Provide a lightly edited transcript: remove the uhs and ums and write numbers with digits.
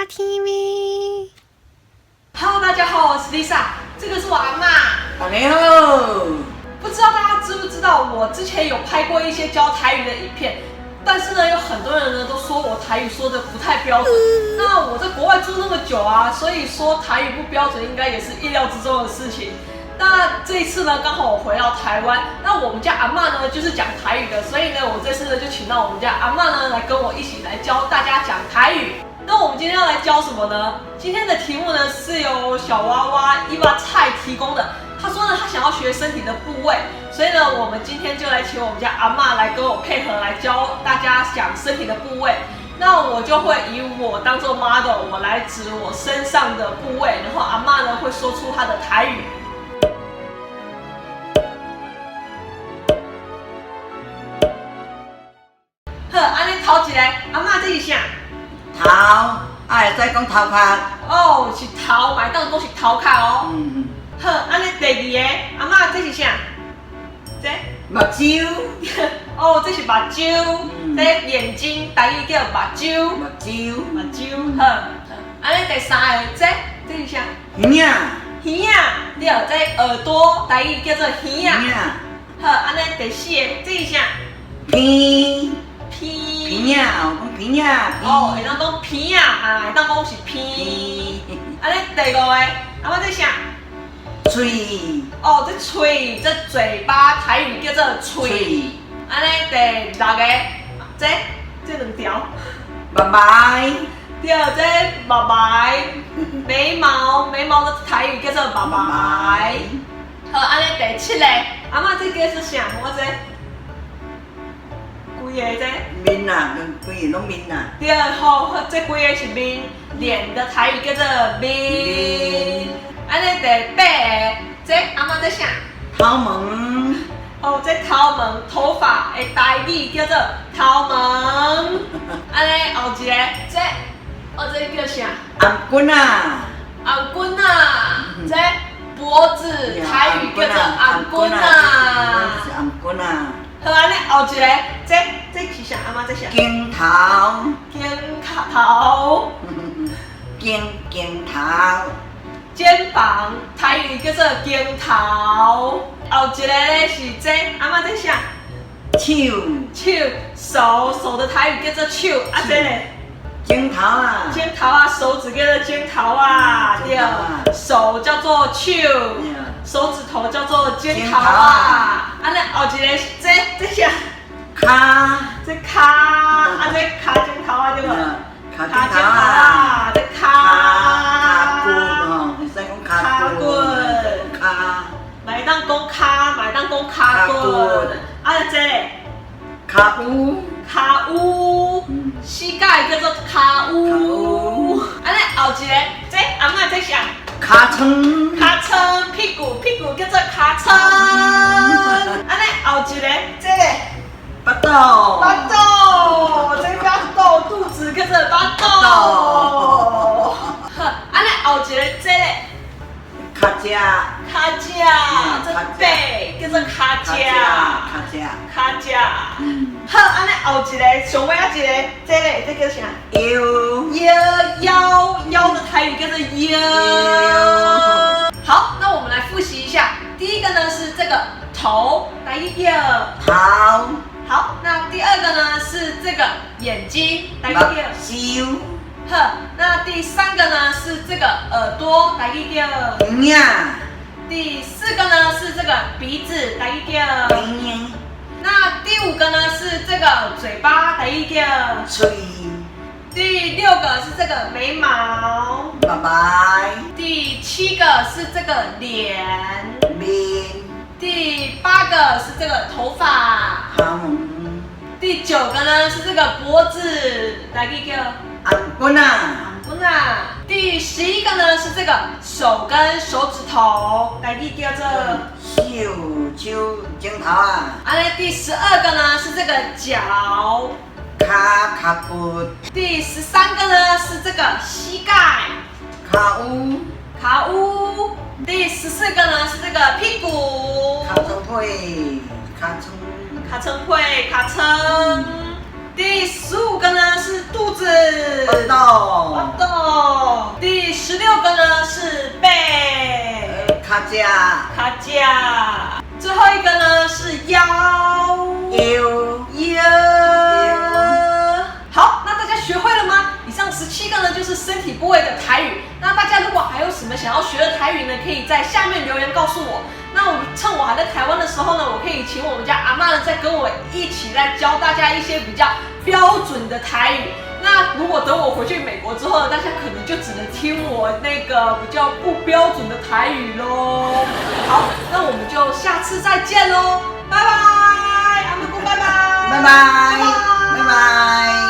TV。 Hello，大家好，我是 Lisa，這個是我阿嬤。大家好。不知道大家知不知道，我之前有拍過一些教台語的影片，但是呢，有很多人呢都說我台語說的不太標準。那我在國外住那麼久啊，所以說台語不標準，應該也是意料之中的事情。那這一次呢，剛好我回到台灣，那我們家阿嬤呢就是講台語的，所以呢，我這次呢就請到我們家阿嬤呢來跟我一起來教大家講台語。那我們今天要來教什麼呢？今天的題目呢是由小娃娃伊娃菜提供的。他說呢，他想要學身體的部位，所以呢，我們今天就來請我們家阿嬤來跟我配合，來教大家講身體的部位。那我就會以我當做 model，我來指我身上的部位，然後阿嬤呢會說出她的台語。好，按呢頭一個，阿嬤這是啥？頭，啊會使講頭殼。哦，是頭，嘛會當講是頭殼哦。嗯。好，按呢第二个，阿嬤這是啥？這？目睭。哦，這是目睭，這眼睛，台語叫目睭。目睭。目睭，好。按呢第三个，這這是啥？耳仔。耳仔，對，這耳朵，台語叫做耳仔。耳仔。好，按呢第四个，這是啥？鼻。鼻。鼻仔，哦，講鼻仔。哦，會當講鼻仔，啊，會當講是鼻。按呢第五个，阿嬤這啥？喙。哦，這喙，這嘴巴，台語叫做喙。按呢第六个，這這兩條。目眉。對，這目眉，眉毛，眉毛的台語叫做目眉。好，按呢第七个，阿嬤這叫做啥？我這。規个這。面啊，規個攏面啊。對，好，這規个是面，臉的台語叫做面。按呢第八个，這阿嬤這啥？頭毛。哦，這頭毛，頭髮的台語叫做頭毛。按呢後一個，這，哦，這叫啥？頷頸啊。頷頸啊，這脖子台語叫做頷頸啊。是頷頸啊。好，按呢後一個，這這是啥？阿嬤這啥？肩頭。肩頭。肩肩頭。肩膀，台語叫做肩頭。後一個咧是這，阿嬤這啥？手。手，手，手的台語叫做手。啊，這咧？指頭啊。指頭啊，手指叫做指頭啊，對。手叫做手，手指頭叫做指頭啊。按呢後一个是這，這啥？跤。這跤，啊這跤指頭啊，對無？跤指頭啊，這跤。跤骨吼，會使講跤骨。跤。嘛會當講跤，嘛會當講跤骨。啊，這咧？跤趺。跤趺，膝蓋叫做跤趺。按呢後一個，這阿嬤這啥？尻川。尻川，屁股屁股叫做尻川。按呢後一個，這咧？腹肚。腹肚，這腹肚，肚子叫做腹肚。好，按呢後一個，這咧？跤脊。跤脊，這背叫做跤脊。跤脊。跤脊。好，按呢後一個，上尾仔一個，這咧，這叫啥？腰。腰腰腰的台語叫做腰。好，那我們來複習一下。第一個呢是這個頭，來一個。頭。好，那第二個呢是這個眼睛，來一個。目睭。好，那第三個呢是這個耳朵，來一個。耳仔。第四個呢是這個鼻子，來一個。鼻。那第五個呢是這個嘴巴，來一個。喙。第六個是這個眉毛。目眉。第七個是這個臉。面。第八個是這個頭髮。頭毛。第九個呢是這個脖子，來一個。頷頸啊。頷頸啊。第11個呢是這個手跟手指頭，來一個這。手手指頭啊。按呢第12個呢是這個腳。跤跤骨。第13個呢是這個膝蓋。跤趺。跤趺。第14個呢是這個屁股。尻川皮，尻川。尻川皮，尻川。第15個呢是肚子。腹肚。肚。跤脊。跤脊。最後一個呢是腰。腰。腰。好，那大家學會了嗎？以上17個呢就是身體部位的台語。那大家如果還有什麼想要學的台語呢，可以在下面留言告訴我。那我趁我還在台灣的時候呢，我可以請我們家阿嬤呢，再跟我一起來教大家一些比較標準的台語。那如果等我回去美國之後呢，大家可能就只能聽我那個比較不標準的台語嘍。好，那我們就下次再見嘍，拜拜，阿姆姑拜拜，拜拜，拜拜。